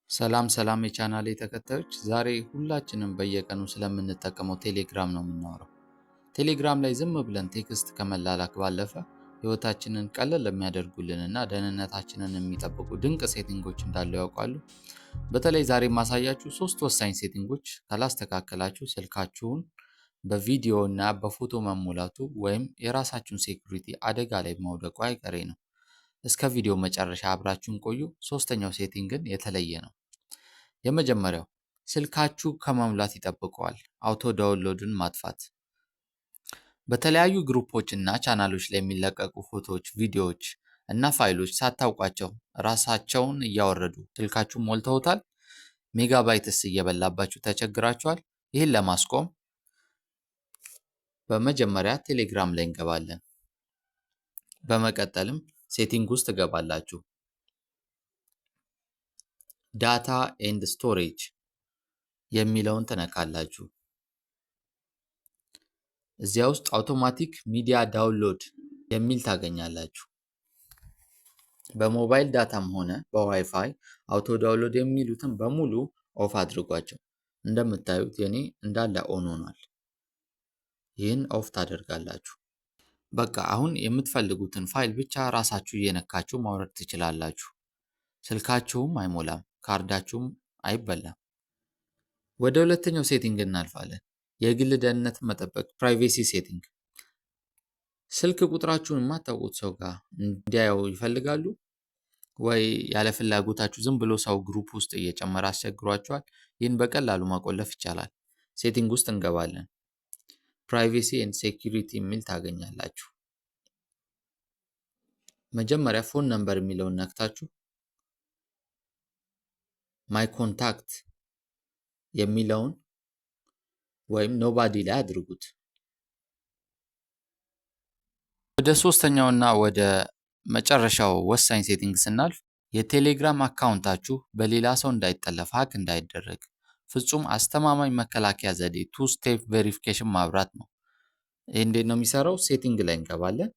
ሰላም ሰላም የቻናሌ ተከታዮች፣ ዛሬ ሁላችንም በየቀኑ ስለምንጠቀመው ቴሌግራም ነው የምናወራው። ቴሌግራም ላይ ዝም ብለን text ከመላላክ ባለፈ ህይወታችንን ቀለል የሚያደርጉልንና ደህንነታችንን የሚጠብቁ ድንቅ setting ኦች እንዳሉ ያውቃሉ? በተለይ ዛሬ የማሳያችሁ ሶስት ወሳኝ setting ኦች ካላስተካከላችሁ ስልካችሁን በቪዲዮ እና በፎቶ መሞላቱ ወይም የራሳችሁን security አደጋ ላይ መውደቁ አይቀሬ ነው። እስከ ቪዲዮ መጨረሻ አብራችሁን ቆዩ። ሶስተኛው setting ግን የተለየ ነው። የመጀመሪያው ስልካችሁ ከመሙላት ይጠብቀዋል። Auto download ን ማጥፋት። በተለያዩ group ኦች እና ቻናሎች ላይ የሚለቀቁ ፎቶዎች፣ ቪዲዮዎች እና ፋይሎች ሳታውቋቸው ራሳቸውን እያወረዱ ስልካችሁን ሞልተውታል። Megabytes እየበላባችሁ ተቸግራችኋል። ይህን ለማስቆም በመጀመሪያ ቴሌግራም ላይ እንገባለን። በመቀጠልም setting ውስጥ ትገባላችሁ። Data and storage የሚለውን ትነካላችሁ። እዚያ ውስጥ automatic media download የሚል ታገኛላችሁ። በ mobile data ም ሆነ በ WiFi auto download የሚሉትን በሙሉ off አድርጓቸው። እንደምታዩት የኔ እንዳለ on ሆኗል። ይህን off ታደርጋላችሁ። በቃ አሁን የምትፈልጉትን ፋይል ብቻ ራሳችሁ እየነካችሁ ማውረድ ትችላላችሁ። ስልካችሁም አይሞላም፣ ካርዳችሁም አይበላም። ወደ ሁለተኛው setting እናልፋለን። የግል ደህንነት መጠበቅ፣ privacy setting። ስልክ ቁጥራችሁን የማታውቁት ሰው ጋር እንዲያየው ይፈልጋሉ ወይ? ያለ ፍላጎታችሁ ዝም ብሎ ሰው group ውስጥ እየጨመረ አስቸግሯችኋል? ይህን በቀላሉ መቆለፍ ይቻላል። Setting ውስጥ እንገባለን። Privacy and security የሚል ታገኛላችሁ። መጀመሪያ phone number የሚለውን ነክታችሁ my contact የሚለውን ወይም nobody ላይ አድርጉት። ወደ ሶስተኛውና ወደ መጨረሻው ወሳኝ setting ስናልፍ የቴሌግራም account ኣችሁ በሌላ ሰው እንዳይጠለፍ፣ hack እንዳይደረግ ፍጹም አስተማማኝ መከላከያ ዘዴ two step verification ማብራት ነው። ይህ እንዴት ነው የሚሰራው? Setting ላይ እንገባለን።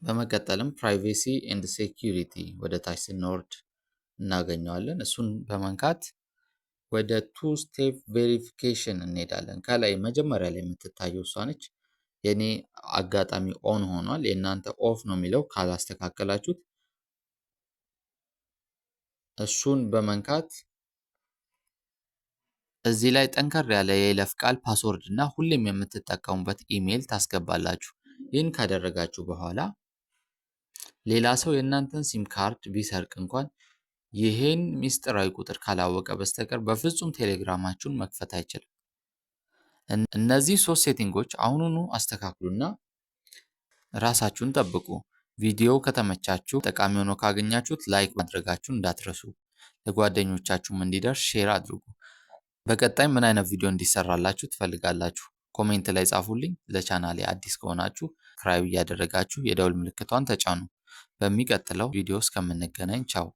በመቀጠልም privacy and security ወደ ታች ስንወርድ እናገኘዋለን። እሱን በመንካት ወደ two step verification እንሄዳለን። ከላይ መጀመሪያ ላይ የምትታየው እሷ ነች። የኔ አጋጣሚ on ሆኗል። የእናንተ off ነው የሚለው ካላስተካከላችሁት። እሱን በመንካት እዚህ ላይ ጠንከር ያለ የይለፍ ቃል፣ password እና ሁሌም የምትጠቀሙበት ኢሜይል ታስገባላችሁ። ይህን ካደረጋችሁ በኋላ ሌላ ሰው የእናንተን ሲም ካርድ ቢሰርቅ እንኳን ይህን ሚስጥራዊ ቁጥር ካላወቀ በስተቀር በፍጹም ቴሌግራማችሁን መክፈት አይችልም። እነዚህ ሶስት setting ኦች አሁኑኑ አስተካክሉና ራሳችሁን ጠብቁ። ቪዲዮው ከተመቻችሁ፣ ጠቃሚ ሆኖ ካገኛችሁት like ማድረጋችሁን እንዳትረሱ። ለጓደኞቻችሁም እንዲደርስ share አድርጉ። በቀጣይ ምን አይነት ቪዲዮ እንዲሰራላችሁ ትፈልጋላችሁ? Comment ላይ ጻፉልኝ። ለቻናሌ አዲስ ከሆናችሁ subscribe እያደረጋችሁ የደውል ምልክቷን ተጫኑ። በሚቀጥለው ቪዲዮ እስከምንገናኝ ቻው።